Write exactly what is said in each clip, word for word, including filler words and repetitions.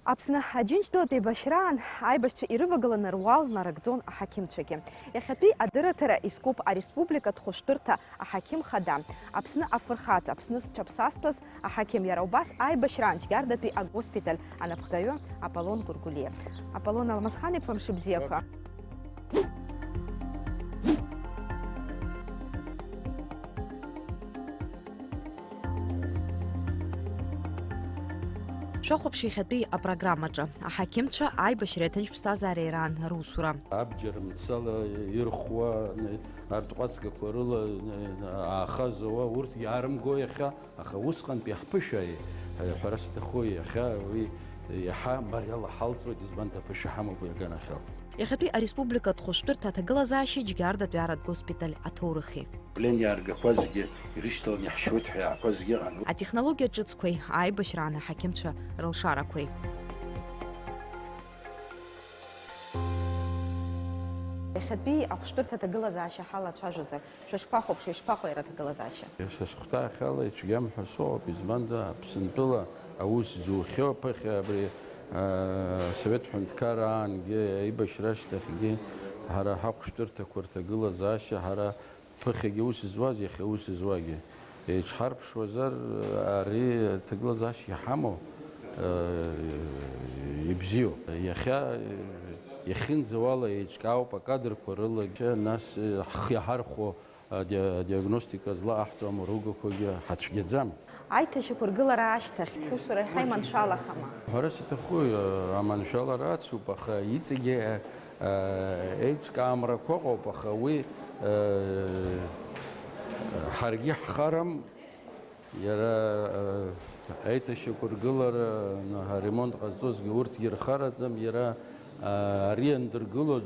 Аԥсны Аџьынџьтәылатә еибашьраан аибашьцәа ирывагыланы руал нарыгӡон аҳақьымцәагьы. Иахьатәи адырраҭара изкуп ареспубликатә хәышәтәырҭа аҳақьым хада, Аԥсны афырхаҵа, Аԥсны зҽаԥсазтәыз аҳақьым, иара убас аибашьраан Џьгьардатәи агоспиталь анапхгаҩы Аполлон Гәыргәлиа. Аполлон Алмасхан-иԥа, мшыбзиақәа! Шәахәаԥш иахьатәи апрограммаҿы. Аҳақьымцәа аибашьреи аҭынч ԥсҭазаареи раан русура. Абџьар мцала ирхуа, арҭ ҟәацгақәа рыла ааха зауа, урҭгьы аарымго иахьа, аха усҟантәи ҳԥышәа, ҳәара сҭаху, иахьа уи иаҳа мариала ҳалҵуеит, избан, аԥышәа ҳамоуп уи аганахьала. Иахьатәи ареспубликатә хәышәтәырҭа аҭагылазаашьеи Џьгьардатәи аратә госпиталь аҭоурыхи. Плен иааргақәа зегьы ирышьҭаланы иаҳшьуеит ҳәа иаҳҳәо зегьы ыҟан. Атехнологиа ҿыцқәеи аибашьраан аҳақьымцәа рылшарақәеи. Иахьатәи ахәшәтәырҭа аҭагылазаашьа ҳалацәажәозар, шәышԥахәаԥшуеи, ишԥаҟоу иара аҭагылазаашьа? Са сыхәҭаахьала ицәгьам ҳәа сыҟоуп, избанда Аԥсынтәыла аус зухьоу ԥыхьа абри, аа, Асовет ҳәынҭқарра аангьы, аибашьра ашьҭахьгьы ҳара ҳахәшәтәырҭақәа рҭагылазаашьа ҳара ԥыхьагьы ус зуаз, иахьа ус зуагьы еиҿҳарԥшуазар, ари аҭагылазаашьа иҳамоу, э, ибзиоуп. Иахьа, э, иахьынӡауала еиҿкаауп акадрқәа рылагьы, нас, э, ҳхы иаҳархәо, адиа-, адиагностика злаҟаҳҵо амругақәагьы ҳацәгьаӡам. Аиҭашьақәыргылара ашьҭахь ҳусура иаҳа иманшәалахама? Ҳәарас иҭаху, аманшәалара ацуп, аха иҵегьы, а, еиҿкаамрақәа ыҟоуп, аха уи, а, ҳаргьы ҳхарам, иара, а, аиҭашьақәыргылара, аремонт ҟазҵозгьы урҭгьы рхараӡам, иара, а, ари иандыргылоз,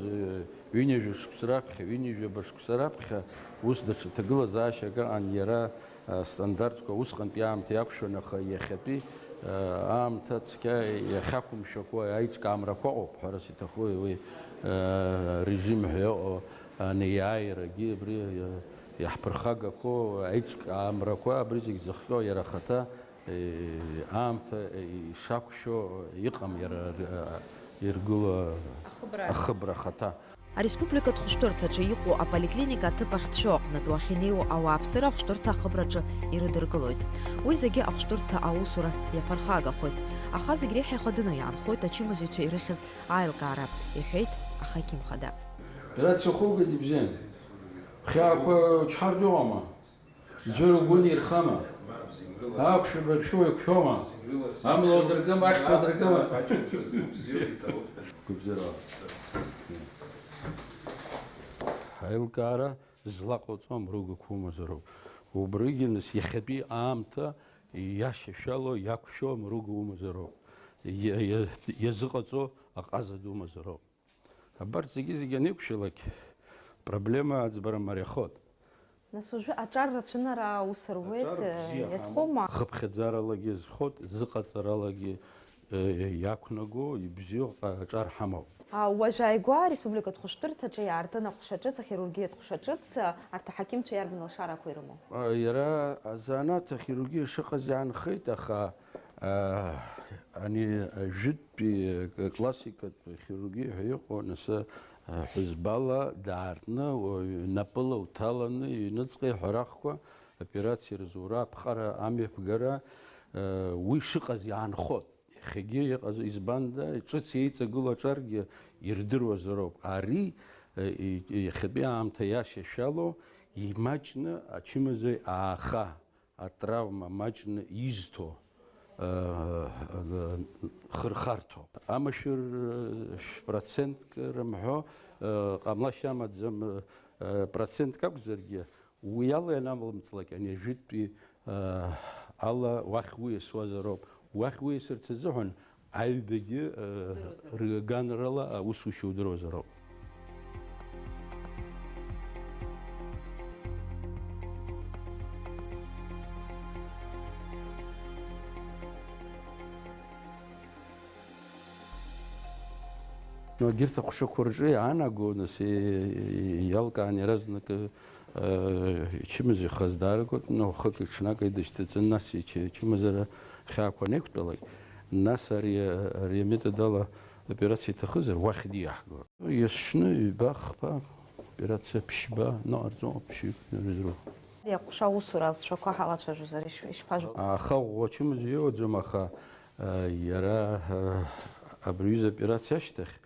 ҩынҩажәа шықәса раԥхьа, ҩынҩажәаба шықәса раԥхьа ус даҽа ҭагылазаашьак ыҟан, иара астандартқәа усҟантәи аамҭа иақәшәон, аха иахьатәи аамҭа цқьа иахьақәымшәақәо аиҿкаамрақәа ыҟоуп, ҳәарас иҭаху, уи арежим ҳәа иҟоу анеиааирагьы абри иаҳԥырхагақәоу аиҿкаамрақәа абри зегь зыхҟьо иара ахаҭа аамҭа ишақәшәо иҟам иара иргыло ахыбра ахаҭа. Ареспубликатә хәышәтәырҭаҿы иҟоу аполиклиника аҭыԥ ахьҭшәо аҟнытә уахь инеиуа ауааԥсыра ахәшәтәырҭа ахыбраҿы ирыдыркылоит. Уи зегьы ахәшәтәырҭа аусура иаԥырхагахоит. Аха зегь реиҳа ихаданы иаанхоит ачымазаҩцәа ирыхьыз аилкаара, иҳәеит ахақьым хада. Операциа хугеит, ибзиан. Хьаақәа чҳартә иҟама? Ӡәыр угәы нирхама? Ақәшәа быхьшәуа иқәшәома? Амла уадыргама, ахьҭа уадыргама? Гәыбзиара. Аилкаара злаҟоуҵо амругақәа умазароуп. Убригьы, нас, иахьатәи аамҭа иашьашәало, иақәшәо амруга умазароуп. Иа-, иа-, иазыҟаҵо аҟаза думазароуп. Абарҭ зегьы-зегьы анеиқәшәалак, проблема аӡбара мариахоит. Нас уажәы аҿар рацәаны ара аус руеит, аҿар бзиа иазхоума? Ҳамоуп. Хыԥхьаӡаралагьы иазхоит, зыҟаҵаралагьы, э, иақәнаго, ибзиоу ҟа-, аҿар ҳамоуп. А, уажә ааигәа ареспубликатә хәышәтәырҭаҿы иаартын аҟәша ҿыц, ахирургиатә ҟәша ҿыц, а, арҭ аҳақьымцәа иарбан лшарақәа ирымоу? А, иара азанааҭ ахирургиа шыҟаз иаанхеит, аха, а, ани, а, жәытә Тәи, э, классикатә хирургиа ҳәа иҟоу, нас, э, ҳәызбала даартны, уаҩ напыла уҭаланы, иҩныҵҟа иҳәарахқәа, операциа рзура, аԥҟара, амҩаԥгара, э, уи шыҟаз иаанхоит. Иахьагьы иҟаз, избанда, ҿыц еиҵагылоу аҿаргьы ирдыруазароуп. Ари, э, и-, иахьатәи аамҭа иашьашәалоу, имаҷны ачымазаҩ ааха атравма маҷны изҭо, э, э, хырхарҭоуп. Амашәыр, э, процентк рымҳәо, э, ҟамлашьа амаӡам, э, процентк акәзаргьы, уи ала ианамлымҵлак, ани ажәытәтәи, э, ала уахь уиасуазароуп. Уахь уиасырц азыҳәан аҩбагьы, э, рганрала аусушьа удыруазароуп. Ну, егьырҭ аҟәшақәа рҿы иаанаго, нас, иалкаан иаразнакы, э, ичымазаҩхаз дааргоит, ну, хыки ҽнаки дышьҭаҵаны, нас ичы-, ичымазара хьаақәа анеиқәтәалак, Нас ари, ари аметод ала операциа иҭахызар, уахь диаҳго. Есшны ҩба, хԥа операциа ԥшьба ныҟарҵо, ԥшьҩык ирызроуп. Ари аҟәша аусура алҵшәақәа ҳалацәажәозар иш-, ишԥажәбо? Аха ӷәӷәа ачымазаҩ иоуаӡом, аха, а, иара, а, абри аҩыза операциа ашьҭахь,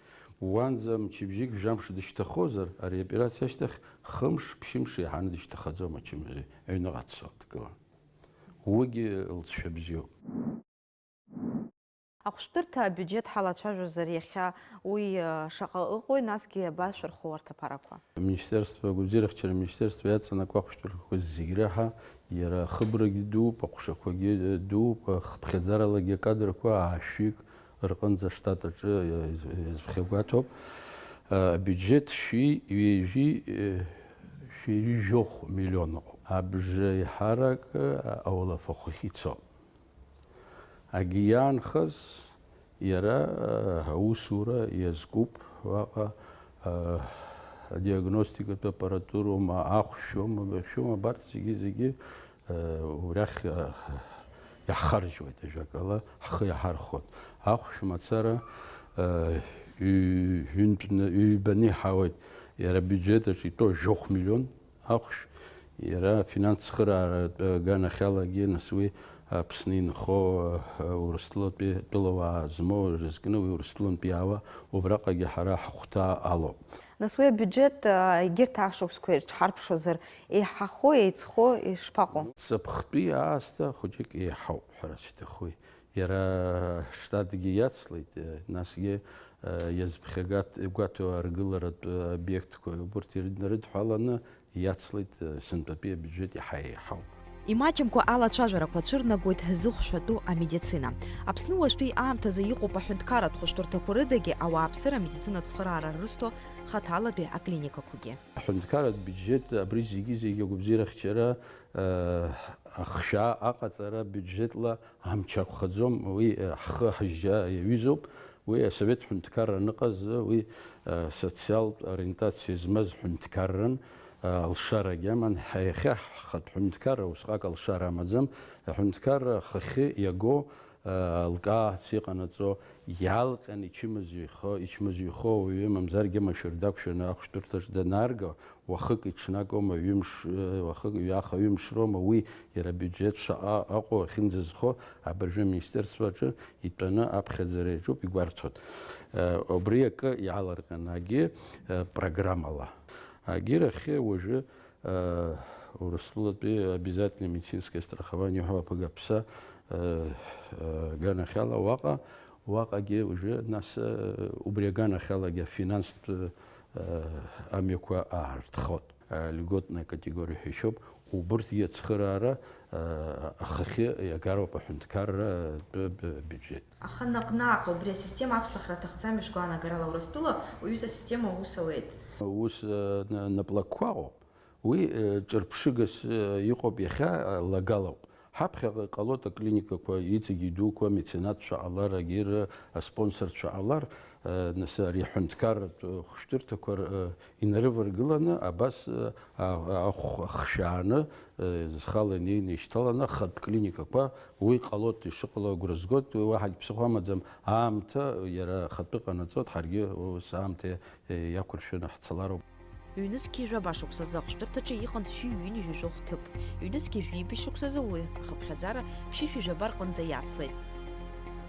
уанӡа мчыбжьык жәамш дышьҭахозар, ари аоперациа ашьҭахь хымш, ԥшьымш еиҳаны дышьҭахаӡом ачымазаҩ, аҩныҟа дцо дгылан. Уигьы лҵшәа бзиоуп. Ахәшәтәырҭа абиуџьеҭ ҳалацәажәозар иахьа уи, э, шаҟа ыҟои, насгьы абашәырхо урҭ аԥарақәа? Аминистерство, агәабзиарахьчара аминистерство иаҵанакуа ахәшәтәырҭақәа зегь раҳа иара ахыбрагьы дууп, аҟәшақәагьы, э, дууп, ахыԥхьаӡаралагьы акадрақәа аашәҩык рҟынӡа аштат аҿы, э, из-, изԥхьагәаҭоуп. Э, абиуџьеҭ шәи ҩажәи, э, шәи жәохә миллион ыҟоуп. Абжа еиҳарак, э, ауалафахәахь ицоуп. Агьи иаанхаз иара, э, аусура иазкуп, уаҟа, э, адиагностикатә аппаратуроума, ахәшәоума, абарҭ зегьы-зегьы, э, убрахь, э, иаҳхаржьуеит, ажәакала, ҳхы иаҳархәоит. Ахәшә мацара, э, ҩ-, ҩынтәны, ҩбаны иҳауеит, иара абиуџьет аҿы итәоу жәохә миллион. Ахәшә, иара афинанс цхырааратә аганахьалагьы, нас уи Аԥсны инхо, а, Урыстәылатәи атәылауаа змоу рызкны уи Урыстәылантәи иаауа, убраҟагьы ҳара ҳахәҭа алоуп. Нас уи абиуџьет, а, егьырҭ ашықәсқәа ирыҽҳарԥшуазар, еиҳахо, еиҵхо ишԥаҟоу? Ҵыԥхтәи аасҭа хәыҷык еиҳауп ҳәа сҭахуи. Иара аштатгьы иацлеит, а, насгьы, а, иазԥхьагат-, гәаҭоу аргыларатә обиектқәа, убырҭ ирыднарыдҳәаланы, иацлеит, сынтәатәи абиуџьет иаҳа еиҳауп. Имаҷымкәа алацәажәарақәа цәырнагоит зыхәшәатәу амедицина. Аԥсны уажәтәи аамҭазы иҟоуп аҳәынҭқарратә хәышәтәырҭақәа рыдагьы ауааԥсыра амедицинатә цхыраара рызҭо хаҭалатәи аклиникақәагьы. Аҳәынҭқарратә биуџьет абри зегьы-зегьы агәабзиарахьчара, э, ахшәа аҟаҵара биуџьетла амч акәхаӡом, уи, э, ҳхы ҳажьжьа иаҩызоуп. Уи асовет ҳәынҭқарра аныҟаз, уи, э, социалтә ориентациа змаз ҳәынҭқарран, э, алшарагьы аман. Ҳа иахьа ҳхатә ҳәынҭқарра усҟак алшара амаӡам. Аҳәынҭқарра ахахьы иаго, э, лкаац иҟанаҵо, иалҟьан ичымазаҩхо, ичмазаҩхо ауаҩы, мамзаргьы амашәыр дақәшәаны ахәшәтәырҭаҿ данаарга, уахыки-ҽнаки аума, ҩымш, э, уахык, ҩаха ҩымш роума, уи иара абиуџьет шаҟа ыҟоу ахьынӡазхо абыржәы аминистерство аҿы итәаны аԥхьаӡара иаҿуп, игәарҭоит. Э, убри акы иаалырҟьан, агьи, э, программала. Агьирахьы уажәы, э, Урыстәылатәи обязательное медицинское страхование ҳәа аԥыга-ԥса, э, э, аганахьала уаҟа, уаҟагьы уажәы, нас, э, убри аганахьалагьы афинанстә, э, амҩақәа аартхоит. Э, льготная категория ҳәа ишьоуп, убырҭгьы ацхыраара, э, ахахьы иагароуп аҳәынҭқарратә б-, биуџьет. Аха наҟ-наҟ убри асистема аԥсахра аҭахӡам, ишәгәаанагарала, Урыстәыла уаҩыза асистема аус ауеит. Ус, э, на-, наплакқәа ыҟоуп. Уи, э, ҿырԥшыгас, э, иҟоуп иахьа, э, лагалоуп. Ҳаԥхьаҟа иҟалоит аклиникақәа, иҵегь идуқәа, меценатцәа ҟалар, агьира аспонсорцәа ҟалар, э, нас ари аҳәынҭқарратә, э, хәшәтәырҭақәа р-, э, инарываргыланы, абас, э, а-, ахә-, ахшәааны, э, зхала инеины ишьҭаланы, ахатә клиникақәа, уи ҟалоит, ишыҟало агәра згоит, уи уаҳагь ԥсыхәа амаӡам, аамҭа иара ахатәы ҟанаҵоит, ҳаргьы ус аамҭа, э, иақәыршәаны ҳцалароуп. Ҩнызқьи жәаба шықәсазы ахәшәтәырҭаҿы иҟан шәи ҩынҩажәи жәохә ҭыԥ. Ҩнызқьи жәибжь шықәсазы уи ахыԥхьаӡара ԥшьышәи жәаба рҟынӡа иацлеит.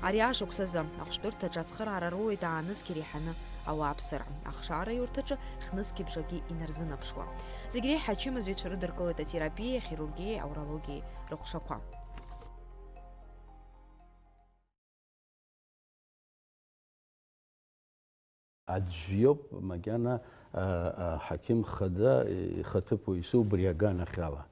Ари ашықәсазы ахәшәтәырҭаҿы ацхыраара роуеит аанызқьи реиҳаны ауааԥсыра. Ахшара аиурҭаҿы хнызқьи бжаки инарзынаԥшуа. Зегь реиҳа ачымазаҩцәа рыдыркылоит атерапиеи ахирургиеи аурологиеи рыҟәшақәа. Аӡә иоуп макьана, а, аҳақьым хада ихаҭыԥуаҩыс убри аганахьала.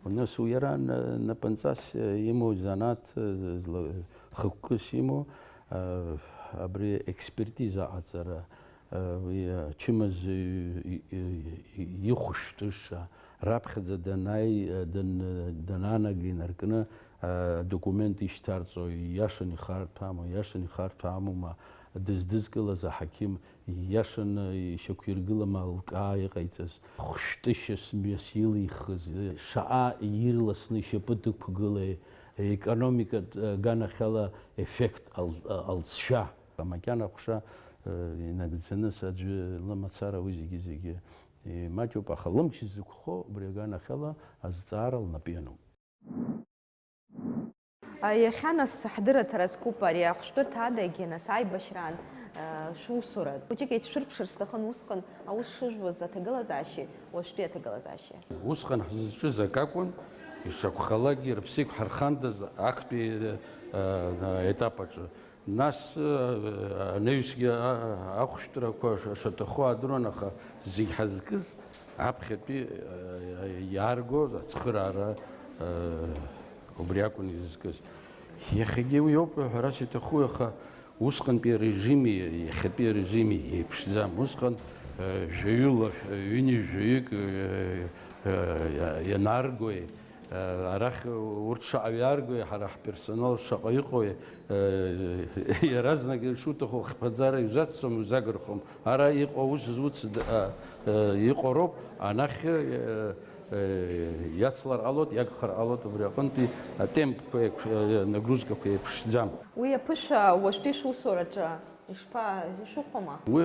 Нас уи иара на-, напынҵас имоу, занааҭ, э, зла-, хықәкыс имоу, а, абри експертиза аҟаҵара, а, уи ачымазаҩ и-, и-, и-, ихәышәтәыша, раԥхьаӡа данааи, э, дан-, данаанага инаркны, э, адокумент ишьҭарҵо, ииашаны ихарҭәама, ииашаны ихарҭәамоума, дыздызкылаз аҳақьым ииашаны ишьақәиргылама лкаа иҟаиҵаз, хәшәтәышьас мҩас илихыз, э, шаҟа ирласны ишьапы дықәгылеи, Економикатә, э, аганахьала еффект ал-, алҵшәа. Макьана аҟәша, э, инагӡаны аӡәы лымацара уи зегьы-зегьы имаҷуп, аха лымч зықәхо убри аганахьала азҵаара лнапы иануп. Иахьа нас ҳдырраҭара зкуп ари ахәшәтәырҭа адагьы, нас аибашьраан, э, шәусура. Хәыҷык еицәшәырԥшыр сҭахын усҟан аус шыжәуаз аҭагылазаашьеи уажәтәи аҭагылазаашьеи. Усҟан ҳзызҿыз акы акәын, ишакәхалакгьы рыԥсы иқәҳархандаз актәи, э, э, етап аҿы. Нас, э, анаҩсгьы, а-, ахәшәтәрақәа ш-, шаҭаху аадыруан, аха зегь ҳазкыз аԥхьатәи, э, иаарго ацхыраара, э, убри акәын изызкыз. Иахьагьы уи ауп ҳәарас иҭаху, аха усҟантәи арежими иахьатәи арежими еиԥшӡам. Усҟан, э, жәаҩыла, ҩынҩажәаҩык, э, э, ианааргои, Арахь урҭ шаҟа иааргои, ҳара ҳперсонал шаҟа иҟои, иаразнак ишуҭаху хԥаӡара иузацҵом, иузагырхом. Ара иҟоу аус зуц, а, а, иҟоу роуп, анахь, а, а, иацлар ҟалоит, иагхар ҟалоит, убри аҟынтәи атемпқәа еиқә-, а, нагрузкақәа еиԥшӡам. Уи аԥышәа уажәтәи шәусураҿы Ишԥа-, ишәыхәома? Уи,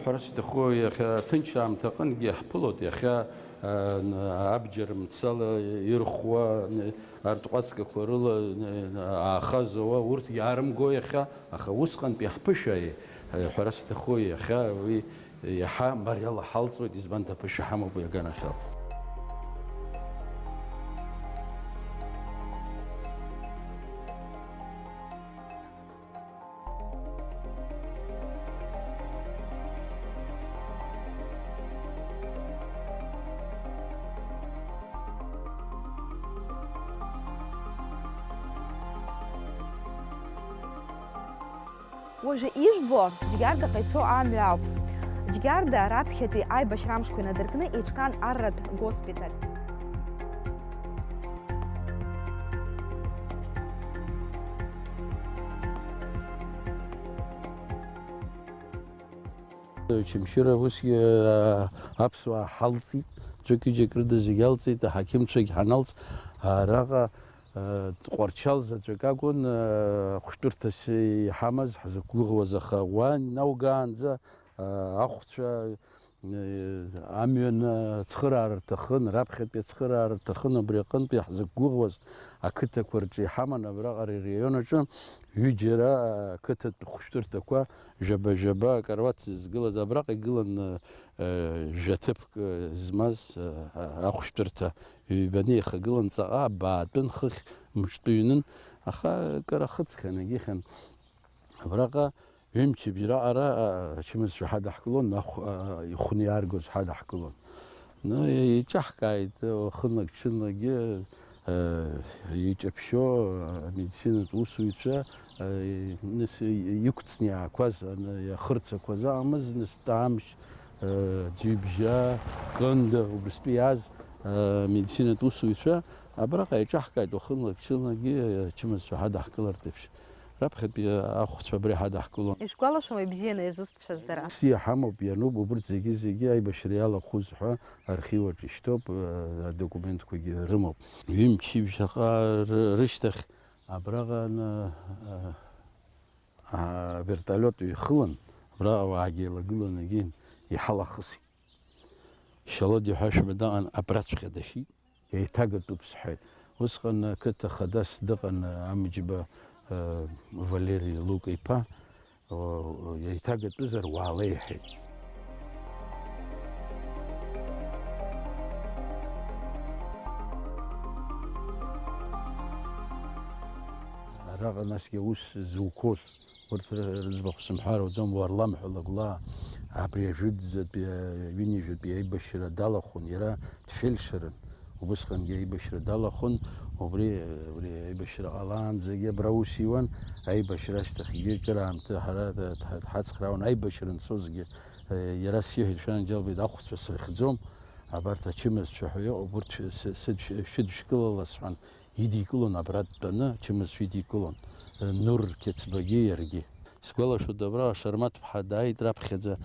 ҳәарас иҭаху, иахьа ҭынч аамҭа аҟынгьы ҳԥылоит, иахьа, а, абџьар мцала ирхуа, н-, арҭҟәацгақәа рыла, н-, н-, ааха зауа, урҭгьы аарымго иахьа, аха усҟантәи ҳԥышәа, ҳәарас иҭаху, иахьа уи иаҳа мариала ҳалҵуеит, избан, аԥышәа ҳамоуп уи аганахьала. Уажәы ижәбо Џьгьардаҟа ицо амҩа ауп. Џьгьарда раԥхьатәи аибашьра амшқәа инадыркны еиҿкаан арратә госпиталь. Очамчыра усгьы, а, аԥсуаа ҳалҵит, ӡәык-ҩыџьак рыда зегь алҵит, аҳақьымцәагь ҳаналҵ, араҟа, а, Тҟәарчал заҵәык акәын, а, хәшәтәырҭас иҳамаз, ҳзықәгәыӷуаз, аха уа инаугаанӡа, а, ахәцәа, Амҩан ацхыраара рҭахын, раԥхьатәи ацхыраара рҭахын, убри аҟынтәи ҳзықәгәыӷуаз ақыҭақәа рҿы иҳаман, абраҟа ари араион аҿы ҩыџьара ақыҭатә хәшәтәырҭақәа жәаба-жәаба акаруаҭ згылаз, абраҟа игылан, э, жәаҭыԥк, э, змаз, э, ахәшәтәырҭа ҩбаны ихагылан, ҵаҟа абаатәын, хыхь мҿтәы ҩнын, аха акыр ахыҵхьан, егьихьан. Абраҟа ҩымчыбжь раҟара, а, ачымазцәа ҳадаҳкылон, ахә-, а, ихәны иааргоз ҳадаҳкылон. Ну, и-, иҿаҳкааит, уахынлак-ҽынлакгьы, а, иҿаԥшьо, а, амедицинатә усуҩцәа, а, и-, нас и-, иқәҵны иаақәаз, аны иахырцақәаз аамыз, нас тәамшь, а, ӡҩыбжьа, кында, убрыстәы иааз, а, амедицинатә усуҩцәа абраҟа иҿаҳкааит, уахынлак-ҽынлакгьы, а, ачымазцәа ҳадаҳкылартә еиԥш. Раԥхьатәи ахәцәа абри ҳадаҳкылон. Ишәгәалашәома ибзианы иазусҭцәаз дара? Ус иаҳамоуп, иануп, убырҭ зегьы-зегьы аибашьра иалахәыз ҳәа архив аҿы ишьҭоуп, э, адокументқәагьы рымоуп. Ҩымчыбжьаҟа ры-, рышьҭахь абраҟа аны, э, а, вертолиот ҩхылан, абраҟа ауаагьы еилагылан, егьин, иҳалахысит. Шьалодиа ҳәа шәба даҟан, абраҵәҟьа дашьит. Еиҭагатәуп сҳәеит. Усҟан ақыҭа хадас дыҟан, Амҷба, э, Валери Лука иԥа. О, еиҭагатәызар, уаала иҳәеит. Араҟа насгьы аус зуқәоз. Урҭ ры-, рыӡбахә сымҳәар ауӡом, уарлам ҳәа лагәла, абри ажәытәӡатәи, ҩынҩажәатәи аибашьра далахәын, иара дфельдшерын, убысҟангьы аибашьра далахәын, убри, убри аибашьра ҟалаанӡагьы абра аус иуан, аибашьра ашьҭахьгьы кыраамҭа ҳара д-, д-, дҳацхраауан, аибашьра анцозгьы, э, иара сиҳәеит, шәанџьалбеит, ахәцәа срыхьӡом, абарҭ ачымазцәа ҳәа иҟоуп, урҭ шәы-, сы-, сыдшә-, шәыдшәкылала сҳәан. Идикылон абра дтәаны, ачымазцәа идикылон, Нур Қьецбагьы иаргьы. Сгәалашәоит, абра Шармаҭ-ԥҳа дааит раԥхьаӡа,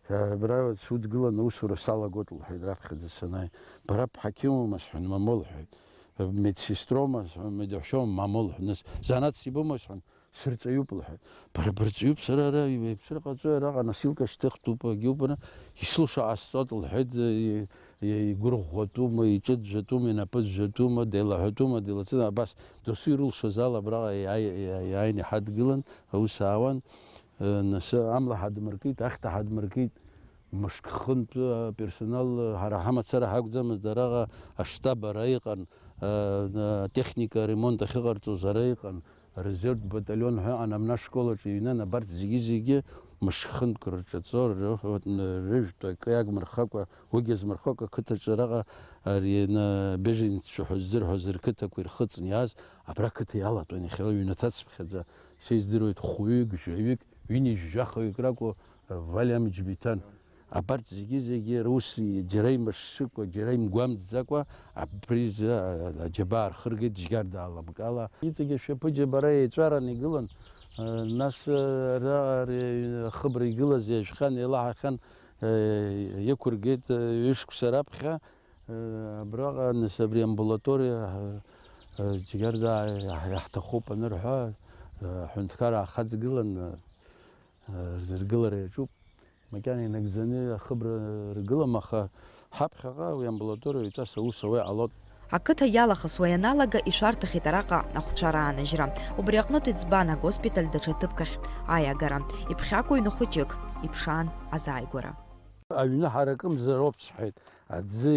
абра судгыланы аусура салагоит, лҳәеит раԥхьаӡа санааи. Бара бҳақьымума, сҳәан, мамоу, лҳәеит. медсестроума, сҳәон, медврачоума, мамоу, лҳәон, нас, занааҭс ибоума, сҳәон, сырҵаҩуп, лҳәеит. Бара бырҵаҩуп, сара ара иԥсыр ҟаҵои, араҟа носилка шьҭыхтәуп, агьоуп, ара, исылшо ҟасҵоит, лҳәеит, и-, и-, игәырӷәӷәатәума, иҿыӡәӡәатәума, инапыӡәӡәатәума, деилаҳәатәума, деилацәа, абас досу ирылшоз ала абраҟа иааи-, иааи-, иааины иҳадгылан, аус аауан. Э, нас амла ҳадмыркит, ахьҭа ҳадмыркит, мышк хынтә аперсонал, ҳара ҳамацара ҳакәӡамызт, араҟа аштаб ара иҟан, э, атехника аремонт ахьыҟарҵоз ара иҟан, арезервтә баталион ҳәа ыҟан, амна ашкол аҿы иҩнан, абарҭ зегьы-зегьы мышк хынтә рҿаҵо, ры-, рыжәтә акы иагмырхакәа, уигьы азмырхакәа ақыҭаҿы араҟа ари, ы, беженеццәа ҳәа ззырҳәоз рқыҭақәа ирхыҵны иааз, абра ақыҭа иалатәан, иахьа ҩнаҭацыԥхьаӡа, са издыруеит, хәҩык, жәаҩык, ҩынҩажәи жәахаҩык ракәу, Валиа Мыџьбеҭан. Абарҭ зегьы-зегьы рус џьара имышшыкәа, џьара имгәамҵӡакәа, абри изы аџьабаа рхыргеит Џьгьарда аламкала. Иҵегьы ашәаԥыџьаԥ ара еиҵәараны игылан, нас ара ари ахыбра игылаз иажәхьан, еилаҳахьан, иқәыргеит ҩышықәса раԥхьа, абраҟа, нас абри амбулаториа, Џьгьарда иаҳ-, иаҳҭахуп анырҳәа, аҳәынҭқарра аахаҵгылан, рзыргылара иаҿуп. Макьана инагӡаны ахыбра ргылам, аха ҳаԥхьаҟа уи амбулаториа ҩҵас аус ауа иҟалоит. Ақыҭа иалахыс уа ианалага, ишәарҭахеит араҟа ахәцәа раанажьра. Убри аҟнытә иӡбан агоспиталь даҽа ҭыԥк ахь аиагара. Иԥхьакәу ҩны хәыҷык, иԥшаан азааигәара. Аҩны ҳаракымзароуп, сҳәеит. Аӡы,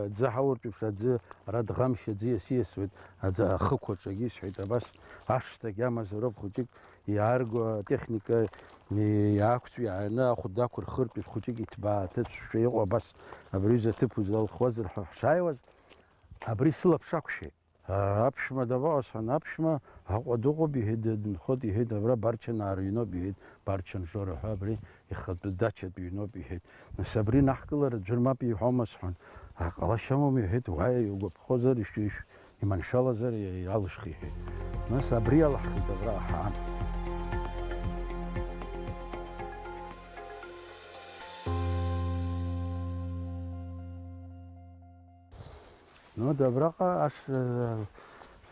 аӡы ҳауртә еиԥш, аӡы ара Дӷамшь аӡы иасиасуеит, аӡы ахықәаҿ агьы, сҳәеит, абас ашҭагь амазароуп, хәыҷык иаарго атехника иаақәҵәиааны ахәда ақәырхыртә еиԥш, хәыҷык иҭбаа-ҭыцәшәа иҟоу абас абри аҩыза аҭыԥ узалхуазар ҳәа ҳшааиуаз, абри сылаԥш ақәшәеит. Аԥшәма дабаҟаз ҳәа, аԥшәма Аҟәа дыҟоуп, иҳәеит, дынхоит, иҳәеит, абра Барчанаа рыҩноуп, иҳәеит, Барчан Жора ҳәа абри ихатәы дачатә ҩноуп, иҳәеит. Нас абри наҳкылар аӡәыр мап иҳәома сҳәан, ҟалашьа амоума, иҳәеит, уааи, иугәаԥхозар, ишәи-, ишә-, иманшәалазар, иа-, иалышәх, иҳәеит. Нас абри иалаҳхит абра ҳаан. Ну, да, абраҟа аш-, э,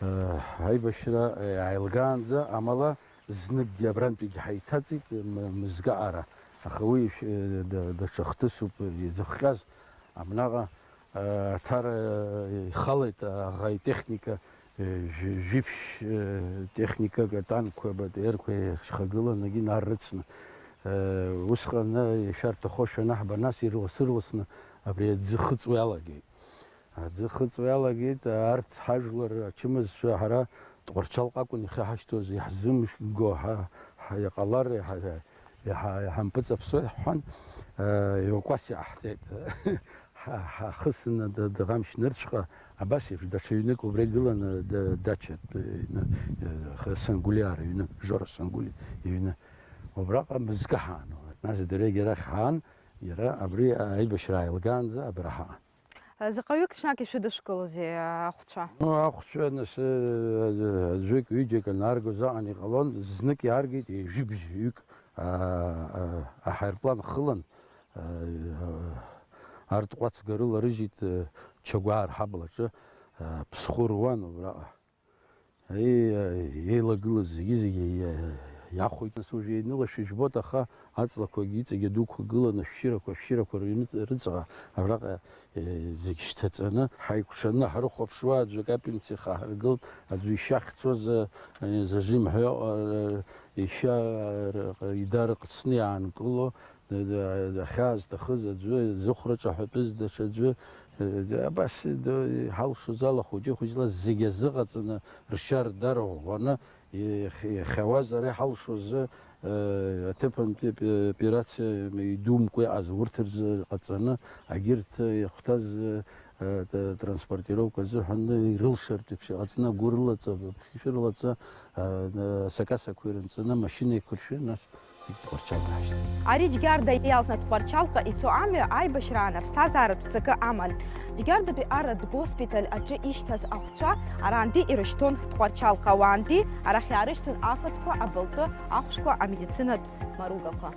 э, аибашьра, э, ааилгаанӡа, амала зныкгьы абрантәигьы ҳаиҭаҵит, м-, мызкы аҟара. Аха уи, э, да-, даҽа хҭысуп, э, изыхҟьаз. Абнаҟа, э, Аҭара, э, ихалеит, аӷа итехника, э, жәи-, жәиԥшь, э, техникак, атанкқәа, БТР-қәа еихшьхагыланы, егьи наррыцны. Э, усҟан, э, ишәарҭахошәа анаҳба, нас ирлас-ырласны абри аӡы хыҵуа иалагеит. Аӡы хыҵуа иалагеит, арҭ ҳажәлар ачымазцәа ҳара Тҟәарчалҟа акәын ихы ҳашьҭоз, иаҳзымго ҳа, ҳа, иҟалар, иаҳа, иаҳа, иаҳампыҵаԥсо иаҳҳәан, э, евакуациа ҟаҳҵеит. Ҳа, ҳахысны д-, Дӷамшь нырцәҟа, абас еиԥш, даҽа ҩнык убра игыланы д-, дачатә, э, ҩны, э, Сангәлиаа рыҩны, Жора Сангәлиа иҩны. Убраҟа мызкы ҳаан. Нас дырҩегь арахь ҳаан, иара абри аибашьра ааилгаанӡа абра ҳаан. Заҟаҩык ҽнак ишәыдышәкылозеи ахәцәа? Ну, ахәцәа, нас, аӡәык, ҩыџьак анааргоз аҟан иҟалон, знык иааргеит, ҩажәи бжьҩык, а, а, аҳаирплан хылан, а, арҭ ҟәацга рыларыжьит, а, Чагәаа рҳаблаҿы, а, Ԥсхәы руан убраҟа. Аи, еилагылаз зегьы-зегьы иа-, иахәеит, нас уажә еинылашәа жәбоит, аха аҵлақәагьы иҵегьы адуқәа гыланы, ашәшьырақәа, ашәшьырақәа рыҩны рыҵаҟа, абраҟа, е, зегь шьҭаҵаны, ҳаикәшаны ҳрыхәаԥшуа, аӡәы акапельница ихаҳаргылт, аӡәы ишьа ахьцоз, е, зажим ҳәа, е, ишьа, е, идарыҟцны иаанкыло, Ахьаа зҭахыз аӡәы, зыхәра ҿаҳәатәыз даҽаӡәы, абас иҳалшоз ала хәыҷы-хәыҷла зегьы азыҟаҵаны, ршьа-рда рыӷәӷәаны, иахьауаз ара иҳалшоз, аҭыԥантәи операциа идумкәа иҟаз урҭ рзы ҟаҵаны, агьырҭ ихәҭаз, транспортировка азыҳәан ирылшартә еиԥш иҟаҵаны, агәы рылаҵа, абыԥхьышәа рылаҵа, асакасақәа ирынҵаны, амашьына еиқәыршәы, нас Тҟәарчалҟа ҳашьҭ. Ари Џьгьарда иалсны Тҟәарчалҟа ицо амҩа аибашьраан аԥсҭазааратә ҵакы аман. Џьгьардатәи арратә госпиталь аҿы ишьҭаз ахәцәа арантәи ирышьҭон Тҟәарчалҟа, уаантәи арахь иаарышьҭуан афатәқәа, абылтәы, ахәшәқәа, амедицинатә маругақәа.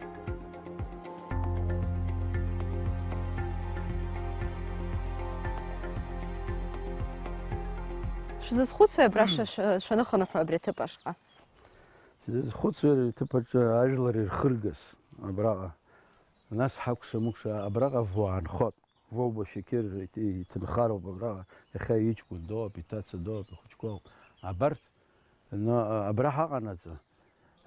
Бзызхәыцуеи абра шәа-, шәа-, шәаныхынҳәуа абри аҭыԥ ашҟа? Сзызхәыцуеит ари аҭыԥ аҿы ажәлар ирхыргаз абраҟа. Нас ҳакәша-мыкәша абраҟа Вова нхоит. Вова Шьақьыр иҭ-, иҭынхароуп абраҟа. Иахьа иҷкәын доуп, иҭаца доуп, ихәыҷқәоуп. Абарҭ, но, абра ҳаҟанаҵы,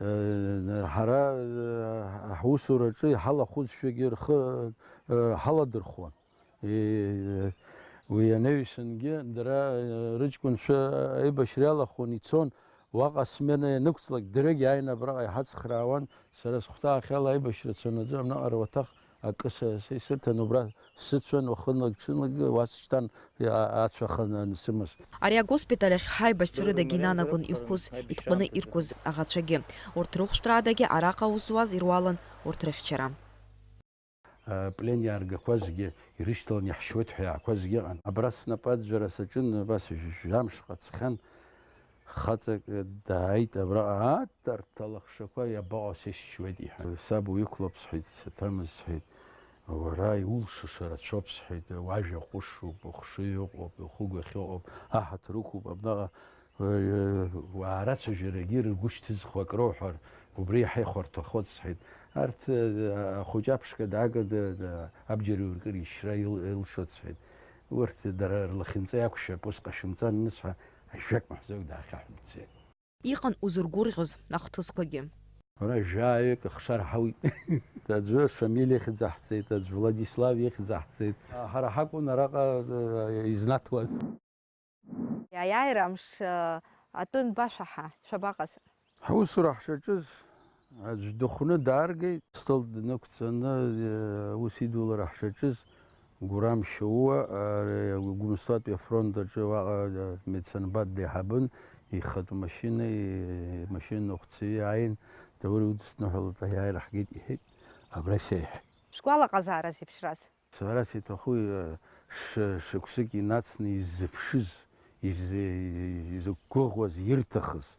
э, ҳара, э, ҳусураҿы иҳалахәызшәагьы рхы, э, ҳаладырхәуан. Е, уи анаҩсангьы дара, э, рыҷкәынцәа аибашьра иалахәын, ицон, уаҟа смена ианықәҵлак, дырҩегь ааины абраҟа иҳацхраауан, сара схәҭаахьала аибашьра цон аӡәы, абнаҟа руаҭах акы са, са исырҭан, убра сыцәан, уахынлак-ҽынлакгьы уа сышьҭан, а-, ацәа ханы ансымыз. Ари агоспиталь ахь ҳаибашьцәа рыдагьы инанагон ихәыз, итҟәаны иркәыз аӷацәагьы. Урҭ рыхәшәтәрадагьы араҟа аус зуаз ируалын урҭ рыхьчара. Аплен иааргақәазгьы ирышьҭалан иаҳшьуеит ҳәа иаақәазгьы ыҟан. Абра снапы аӡәӡәара саҿын, абас жәамш ҟаҵхьан, хаҵак дааит абраҟа, ааҭ, арҭ алахшақәа иабаҟоу, сышьшьуеит, иҳәан. Саб уиқәлап, сҳәеит, саҭамыз, сҳәеит, уара иулшаша рацәоуп, сҳәеит, уажәа ҟәышуп, ухшыҩ ыҟоуп, ухыгәахьы ыҟоуп, аҳаҭыр уқәуп, абнаҟа Уаа рацәажәарагьы ргәы шьҭызхуа акроуҳәар, убри иаҳа ихәарҭахоит, сҳәеит. Арҭ, э, ахәыҷы аԥшқа даагада, э, абџьар иуркыр ишьра ил-, илшоит, сҳәеит. Урҭ дара рлахьынҵа иақәшәап, ус ҟашәымҵан, анысҳәа, ажәак мҳәаӡакәа даахьаҳәын дцеит. Иҟан узыргәырӷьоз ахҭысқәагьы. Ара жәаҩык ахшара ҳауит. Аӡәы Шамил ихьӡ аҳҵеит, аӡә Владислав ихьӡ аҳҵеит. Ҳара ҳакәын араҟа, э, изнаҭуаз. Аиааира амш, э, атәы нбашәаҳа, шәабаҟаз? Ҳусура ҳшаҿыз, аӡә дыхәны дааргеит, стол днықәҵаны, э, аус идулара ҳшаҿыз, Гурам Шьоуа, ари Гәымсҭатәи афронт аҿы уаҟа, э, медсанбат деиҳабын, ихатә машьына, и-, машьына ныҟәцаҩы ааин, Даур иудысныҳәалоит, аиааира ҳгеит, иҳәеит, абра сеиҳәеит. Шәгәалаҟазаара зеиԥшраз? Сара сиҭаху, э, ш-, шықәсык инацны иззыԥшыз, изы-, изықәгәыӷуаз, ирҭахыз,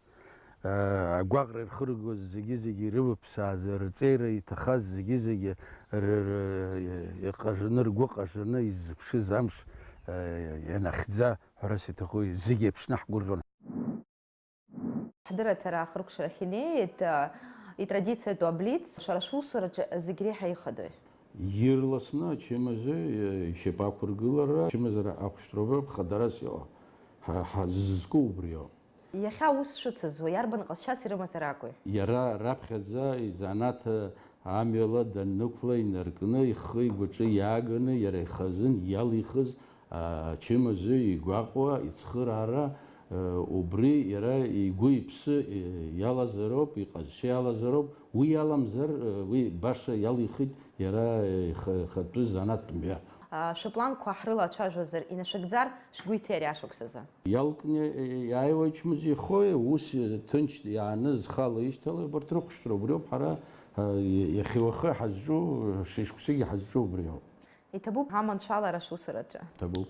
э, агәаҟра ирхыргоз зегьы-зегьы ирывыԥсааз, рҵеира иҭахаз зегьы-зегьы р-, р-, иҟажаны, ргәы ҟажаны иззыԥшыз амш, э, ианахьӡа, ҳәарас иҭаху, зегьы еиԥшны ҳгәырӷьон. Ҳдырраҭара ахыркәшарахь инеит, а, итрадициатәу аблиц, шәара шәусураҿы зегь реиҳа ихадои? Ирласны ачымазаҩ, э, ишьапы ақәыргылара, ачымазара ахәшәтәроуп, хадара сыҟоу. Ҳа, ҳа зызку убриоуп. Иахьа аус шәыцызуа, иарбан ҟазшьас ирымазар акәи? Иара раԥхьаӡа изанааҭ амҩала даннықәла, инаркны, ихы игәаҿы иааганы, иара ихазын иалихыз, а, ачымазаҩ игәаҟуа, ицхыраара, э, убри иара игәы-иԥсы, э, иалазароуп, иҟазшьа иалазароуп, уи иаламзар, э, уи баша иалихит иара, э, ихы-, ихатәы занааҭтә мҩа. А, шәыпланқәа ҳрылацәажәозар, инашәыгӡар, шәгәы иҭеи ари ашықәсазы? Иалкны, э, иааиуа ачымазаҩ ихои, ус, э, ҭынч иааны зхала ишьҭала, убарҭ рыхәшәтәра убриоуп, ҳара, э, иахьа уахы ҳазҿу, шьыжьқәсыгьы ҳазҿу убриоуп. Иҭабуп аманшәалара шәусураҿы. Ҭабуп.